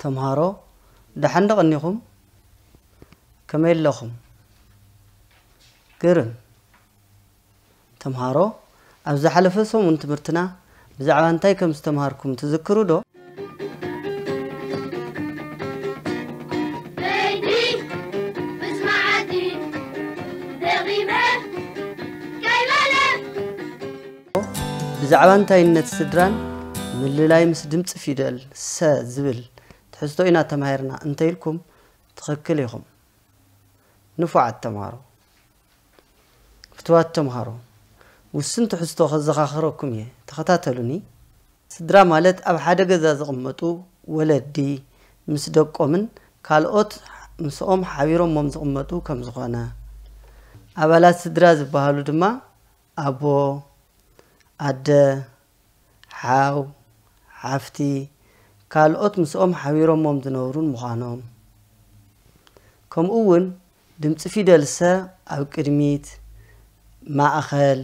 ተምሃሮ፣ ደሓን ዶ ቀኒኹም? ከመይ ኣለኹም? ግርም። ተምሃሮ፣ ኣብ ዝሓለፈ ሰሙን ትምህርትና ብዛዕባ እንታይ ከም ዝተምሃርኩም ትዝክሩ ዶ? በይኒ ምስ መዓልቲ ደኺመ ከይበለ። ብዛዕባ እንታይነት ስድራን ምልላይ ምስ ድምፂ ፊደል ሰ ዝብል ትሕዝቶ ኢና ተማሂርና እንተኢልኩም ትኽክል ኢኹም። ንፉዓት ተምሃሮ። ፍትዋት ተምሃሮ፣ ውስን ትሕዝቶ ከዘኻኽረኩም እየ። ተኸታተሉኒ። ስድራ ማለት ኣብ ሓደ ገዛ ዝቕመጡ ወለዲ ምስ ደቆምን ካልኦት ምስኦም ሓቢሮሞም ዝቕመጡ ከም ዝኾነ፣ ኣባላት ስድራ ዝበሃሉ ድማ ኣቦ፣ ኣደ፣ ሓው፣ ሓፍቲ፣ ካልኦት ምስኦም ሓቢሮሞም ዝነብሩን ምዃኖም፣ ከምኡ እውን ድምፂ ፊደል ሰ ኣብ ቅድሚት፣ ማእኸል፣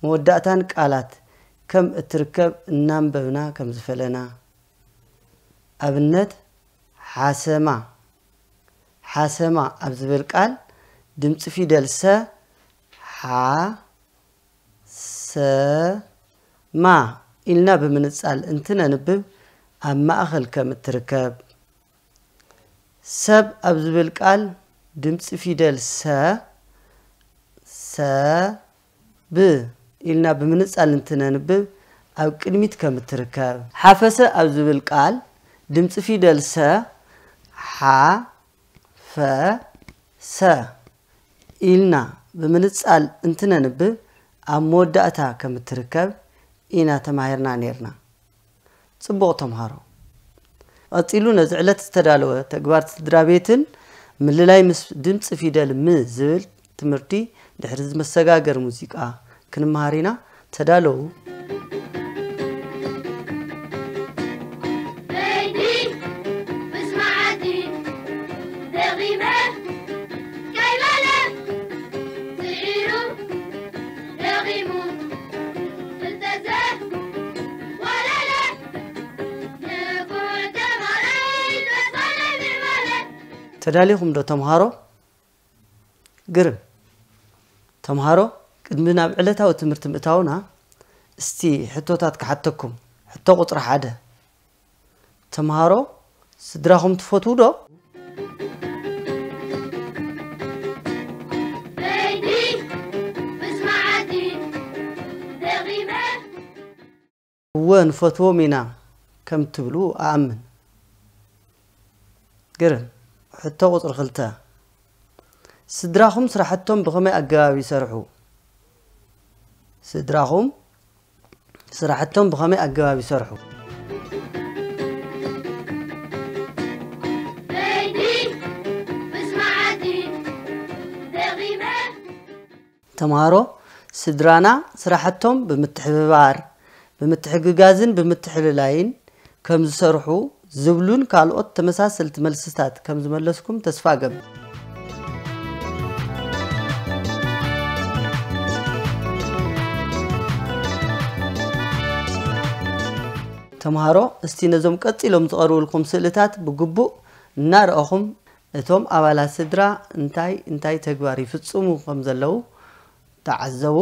መወዳእታን ቃላት ከም እትርከብ እናንበብና ከም ዝፈለና። ኣብነት፣ ሓሰማ። ሓሰማ ኣብ ዝብል ቃል ድምፂ ፊደል ሰ፣ ሓ፣ ሰ፣ ማ ኢልና ብምንፃል እንትነንብብ ኣብ ማእኸል ከም እትርከብ። ሰብ ኣብ ዝብል ቃል ድምፂ ፊደል ሰ፣ ሰ፣ ብ ኢልና ብምንፃል እንትነንብብ ኣብ ቅድሚት ከም እትርከብ። ሓፈሰ ኣብ ዝብል ቃል ድምፂ ፊደል ሰ፣ ሓ፣ ፈ፣ ሰ ኢልና ብምንፃል እንትነንብብ ኣብ መወዳእታ ከም እትርከብ ኢና ተማሂርና ነይርና። ፅቡቕ ተምሃሮ። ቀፂሉ ነዚ ዕለት ዝተዳለወ ተግባር ስድራ ቤትን ምልላይ ምስ ድምፂ ፊደል ም ዝብል ትምህርቲ ድሕሪ እዚ መሰጋገሪ ሙዚቃ ክንመሃር ኢና። ተዳለዉ። በይኒ ምስ መዓልቲ ደኺመ ከይበለ ስዒሩ ደኺሙ ፍልጠት ዘወለለ ንፉዕ ተምሃራይ ተስፋ ናይ ምዕባለ። ተዳሊኹም ዶ ተምሃሮ? ግርም። ተምሃሮ፣ ቅድሚ ናብ ዕለታዊ ትምህርቲ ምእታውና፣ እስቲ ሕቶታት ክሓተኩም። ሕቶ ቁጽሪ ሓደ። ተምሃሮ፣ ስድራኹም ትፈትዉ ዶ? በይኒ ምስ መዓልቲ ደኺመ። እወ፣ ንፈትዎም ኢና ከም ትብሉ እኣምን። ግርም። ሕቶ ቁጽሪ ክልተ። ስድራኹም ስራሕቶም ብኸመይ ኣገባብ ይሰርሑ? ስድራኹም ስራሕቶም ብኸመይ ኣገባብ ይሰርሑ? በይኒ ምስ መዓልቲ ደኺመ። ተምሃሮ፣ ስድራና ስራሕቶም ብምትሕብባር፣ ብምትሕግጋዝን ብምትሕልላይን ከም ዝሰርሑ ዝብሉን ካልኦት ተመሳሰልቲ መልስታት ከም ዝመለስኩም ተስፋ እገብር። ተምሃሮ፣ እስቲ ነዞም ቀጺሎም ዝቐርቡልኩም ስእልታት ብግቡእ እናረኣኹም፣ እቶም ኣባላት ስድራ እንታይ እንታይ ተግባር ይፍጽሙ ከም ዘለዉ ተዓዘቡ።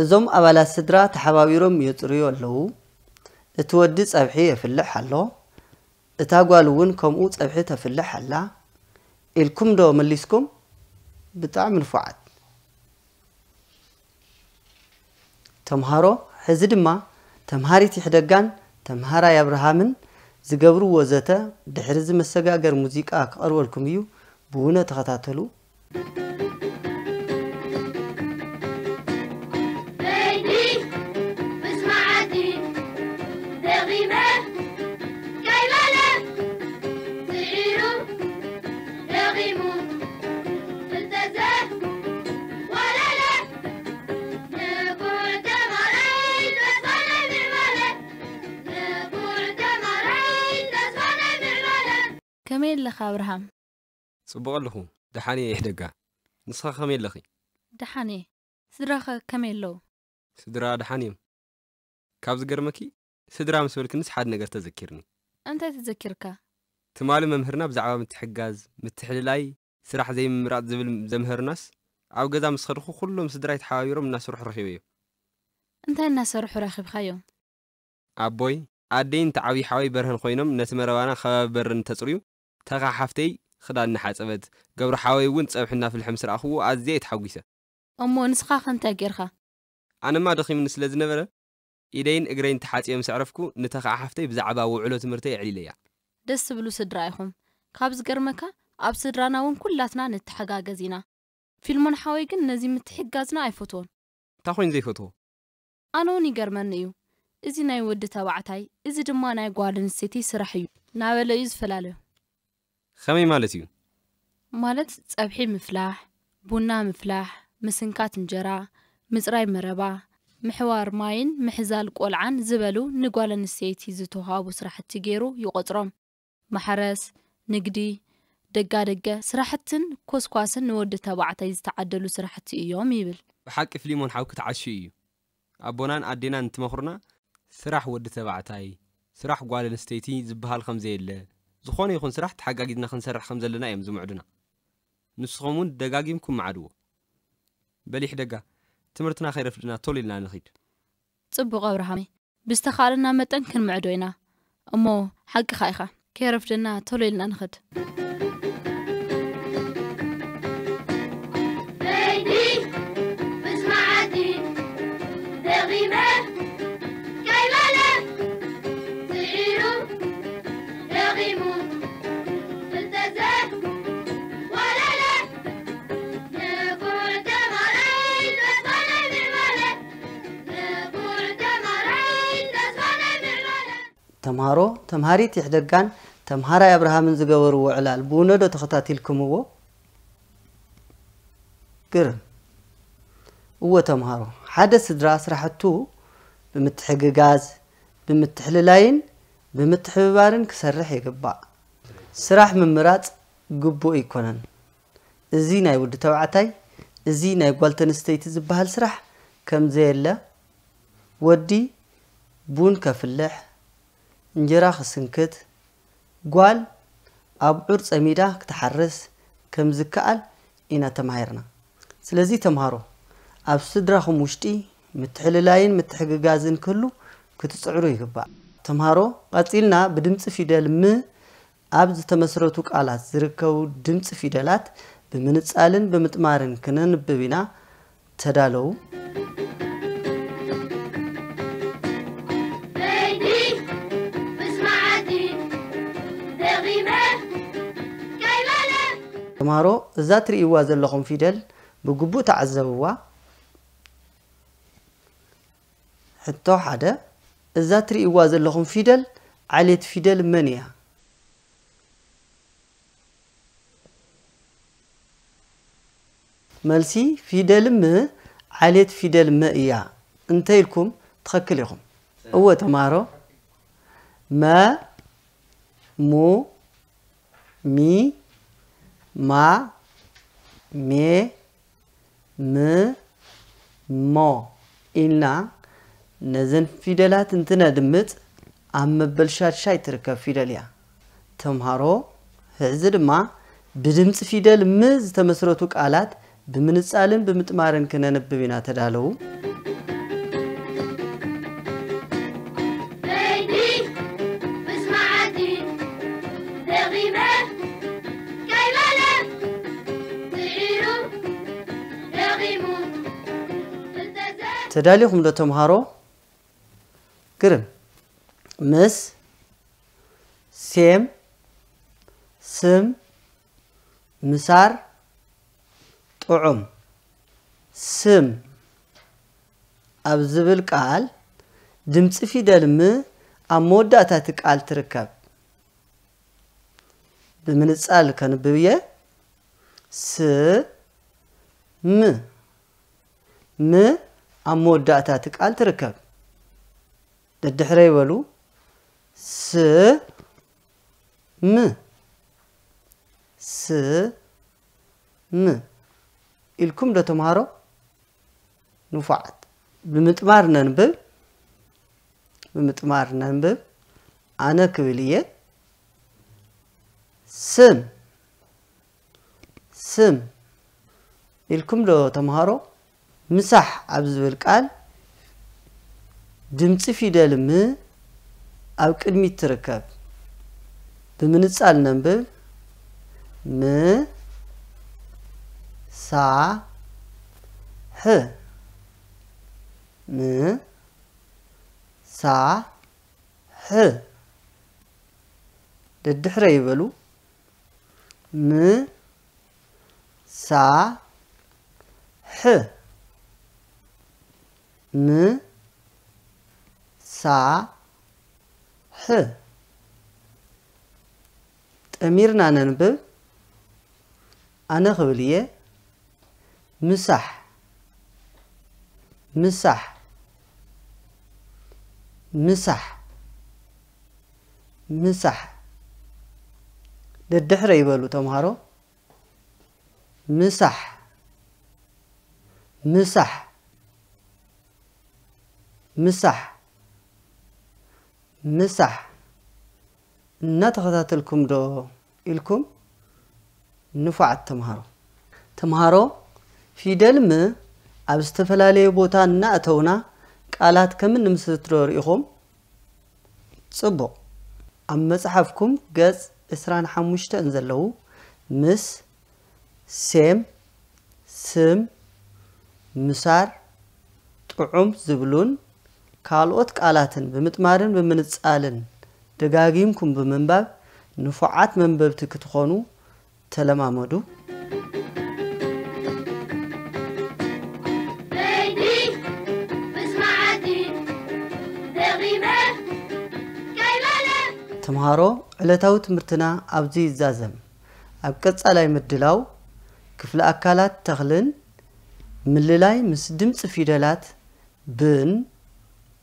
እዞም ኣባላት ስድራ ተሓባቢሮም የጽርዩ ኣለዉ። እቲ ወዲ ጸብሒ የፍልሕ ኣሎ። እታ ጓል እውን ከምኡ ጸብሒ ተፍልሕ ኣላ ኢልኩም ዶ መሊስኩም? ብጣዕሚ ንፉዓት ተምሃሮ። ሕዚ ድማ ተምሃሪት ይሕደጋን ተምሃራይ ኣብርሃምን ዝገብርዎ ዘተ ድሕሪ እዚ መሰጋገሪ ሙዚቃ ክቐርበልኩም እዩ። ብውነ ተኸታተሉ። በይኒ ምስ መዓልቲ ደኺመ ከይበለ ስዒሩ ደኺሙ ፍልጠት ዘወለለ ንፉዕ ተምሃራይ ተስፋ ናይ ምዕባለ፣ ንፉዕ ተምሃራይ ተስፋ ናይ ምዕባለ። ከመይ ኣለኻ ኣብርሃም? ጽቡቕ ኣለኹ፣ ደሓን እየ ይሕደጋ። ንስኻ ከመይ ኣለኺ? ደሓን እየ። ስድራኸ ከመይ ኣለዉ? ስድራ ደሓን እዮም። ካብ ዝገርመኪ፣ ስድራ ምስ በልክንስ ሓደ ነገር ተዘኪርኒ። እንታይ ተዘኪርካ? ትማሊ መምህርና ብዛዕባ ምትሕጋዝ፣ ምትሕልላይ፣ ስራሕ ዘይምምራጽ ዝብል ዘምሀሩናስ፣ ኣብ ገዛ ምስ ኸድኹ ኩሎም ስድራይ ተሓባቢሮም እናሰርሑ ረኺበዮም። እንታይ እናሰርሑ ረኺብካዮም? ኣቦይ፣ ኣደይን እቲ ዓብዪ ሓወይ በርሀን ኮይኖም ነቲ መረባና ከባቢ በሪ እንተጽርዩ፣ ተኻ ሓፍተይ ክዳን እናሓጸበት፣ ገብሩ ሓወይ እውን ጸብሒ እናፍልሐ ምስ ረኣኽዎ ኣዝየ እየ ተሓጒሰ። እሞ ንስኻኸ እንታይ ጌርካ? ኣነማ ደኺሙኒ ስለ ዝነበረ፣ ኢደይን እግረይን ተሓጽየ ምስ ኣዕረፍኩ፣ ንተኻ ሓፍተይ ብዛዕባ ውዕሎ ትምህርተይ ኣዕሊለያ። ደስ ትብሉ ስድራ ኢኹም። ካብ ዝገርመካ፣ ኣብ ስድራና እውን ኩላትና ንተሓጋገዝ ኢና። ፊልሞን ሓወይ ግን ነዚ ምትሕጋዝና ኣይፈትዎን። እንታይ ኮይኑ ዘይፈትዎ? ኣነ እውን ይገርመኒ እዩ። እዚ ናይ ወዲ ተባዕታይ፣ እዚ ድማ ናይ ጓል ኣንስተይቲ ስራሕ እዩ እናበለ እዩ ዝፈላለዮ። ከመይ ማለት እዩ? ማለት ጸብሒ ምፍላሕ፣ ቡና ምፍላሕ፣ ምስንካት እንጀራ፣ ምጽራይ መረባ፣ ምሕዋር ማይን ምሕዛል ቆልዓን ዝበሉ ንጓል ኣንስተይቲ ዝተዋህቡ ስራሕቲ ገይሩ ይቖጽሮም። ማሕረስ፣ ንግዲ፣ ደጋደገ ስራሕትን ኮስኳስን ንወዲ ተባዕታይ ዝተዓደሉ ስራሕቲ እዮም ይብል። ብሓቂ ፊሊሞን ሓውኪ ተዓሽዩ እዩ። ኣቦናን ኣዴናን እንትመኽሩና፣ ስራሕ ወዲ ተባዕታይ፣ ስራሕ ጓል ኣንስተይቲ ዝበሃል ከም ዘየለ፣ ዝኾነ ይኹን ስራሕ ተሓጋጊዝና ክንሰርሕ ከም ዘለና እዮም ዝምዕዱና። ንስኹም እውን ደጋጊምኩም መዓድዎ። በል ይሕደጋ፣ ትምህርትና ከይረፍድና ቶሎ ኢልና ንኺድ። ጽቡቕ ኣብርሃመይ፣ ብዝተኻእለና መጠን ክንምዕዶ ኢና። እሞ ሓቅኻ ኢኻ፣ ከይረፍደና ቶሎ ኢልና ንኸድ። በይኒ ምስ መዓልቲ ደኺመ ከይበለ ስዒሩ ደኺሙ ፍልጠተ ወለለ ንፉዕ ተማራይ ተስፋ ናይ ምዕባለ ንፉዕ ተማራይ ተስፋ ናይ ምዕባለ። ተምሃሮ፣ ተምሃሪት ይሕደጋን ተምሃራይ ኣብርሃምን ዝገበርዎ ዕላል ብውነዶ ተኸታቲልክምዎ? ግርም። እወ ተምሃሮ፣ ሓደ ስድራ ስራሕቱ ብምትሕግጋዝ፣ ብምትሕልላይን ብምትሕብባርን ክሰርሕ ይግባእ። ስራሕ ምምራጽ ግቡእ ኣይኮነን። እዚ ናይ ወዲ ተባዕታይ፣ እዚ ናይ ጓል ተንስተይቲ ዝበሃል ስራሕ ከም ዘየለ፣ ወዲ ቡን ከፍልሕ፣ እንጀራ ክስንክት፣ ጓል ኣብዑር ጸሚዳ ክትሓርስ ከም ዝከኣል ኢና ተማሂርና። ስለዚ ተምሃሮ፣ ኣብ ስድራኹም ውሽጢ ምትሕልላይን ምትሕግጋዝን ክህሉ ክትጽዕሩ ይግባእ። ተምሃሮ፣ ቀጺልና ብድምጺ ፊደል ም ኣብ ዝተመስረቱ ቃላት ዝርከቡ ድምጺ ፊደላት ብምንጻልን ብምጥማርን ክነንብብ ኢና። ተዳለዉ። በይኒ ምስ መዓልቲ ደኺመ ከይበለ። ተምሃሮ፣ እዛ ትርእይዋ ዘለኹም ፊደል ብግቡእ ተዓዘብዋ። ሕቶ ሓደ፣ እዛ ትርእይዋ ዘለኹም ፊደል ዓሌት ፊደል መን እያ? መልሲ፣ ፊደል ም ዓሌት ፊደል መ እያ እንተ ኢልኩም ትኸክል ኢኹም። እወ ተምሃሮ፣ መ፣ ሙ፣ ሚ፣ ማ፣ ሜ፣ ም፣ ሞ ኢልና ነዘን ፊደላት እንትነድምጽ ኣብ መበል ሻድሻይ ትርከብ ፊደል እያ። ተምሃሮ፣ ሕዚ ድማ ብድምጺ ፊደል ም ዝተመስረቱ ቃላት ብምንጻልን ብምጥማርን ክነንብብ ኢና። ተዳለዉ። በይኒ ምስ መዓልቲ ደኺመ ከይበለ ስዒሩ ደኺሙ ፍልጠተ ተዳሊኹም ዶ ተምሃሮ? ግርም። ምስ፣ ሴም፣ ስም፣ ምሳር፣ ጥዑም። ስም ኣብ ዝብል ቃል ድምፂ ፊደል ም ኣብ መወዳእታ እቲ ቃል ትርከብ። ብምንጻል ከንብብ እየ። ስ፣ ም። ም ኣብ መወዳእታ እቲ ቃል ትርከብ። ደድሕረይ በሉ። ስ፣ ም። ስ፣ ም። ኢልኩም ዶ ተምሃሮ? ንፉዓት። ብምጥማር ነንብብ። ብምጥማር ነንብብ። ኣነ ክብል እየ። ስም፣ ስም ኢልኩም ዶ ተምሃሮ? ምሳሕ ኣብ ዝብል ቃል ድምፂ ፊደል ም ኣብ ቅድሚት ትርከብ። ብምንፃል ነንብብ። ም፣ ሳ፣ ሕ። ም፣ ሳ፣ ሕ። ደድሕረ ይበሉ። ም፣ ሳ፣ ሕ። ም፣ ሳ፣ ሕ። ጠሚርና ነንብብ። ኣነ ክብል እየ። ምሳሕ፣ ምሳሕ፣ ምሳሕ፣ ምሳሕ። ደድሕረ ይበሉ ተምሃሮ። ምሳሕ፣ ምሳሕ፣ ምሳሕ፣ ምሳሕ። እናተኸታተልኩም ዶ ኢልኩም? ንፉዓት ተምሃሮ። ተምሃሮ፣ ፊደል ም ኣብ ዝተፈላለየ ቦታ እናእተውና ቃላት ከም እንምስርት ዶ ርኢኹም? ጽቡቕ። ኣብ መጽሓፍኩም ገጽ ዕስራን ሓሙሽተን ዘለዉ ምስ፣ ሴም፣ ስም፣ ምሳር፣ ጥዑም ዝብሉን ካልኦት ቃላትን ብምጥማርን ብምንጻልን ደጋጊምኩም ብምንባብ ንፉዓት መንበብቲ ክትኾኑ ተለማመዱ። ለይቲ ምስ መዓልቲ ደኺመ ከይበለ። ተምሃሮ፣ ዕለታዊ ትምህርትና ኣብዚ ይዛዘም። ኣብ ቀጻላይ ምድላው ክፍለ ኣካላት ተኽልን ምልላይ ምስ ድምጺ ፊደላት ብን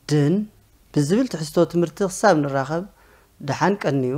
ድን ብዝብል ትሕዝቶ ትምህርቲ ክሳብ ንራኸብ ደሓን ቀንዩ።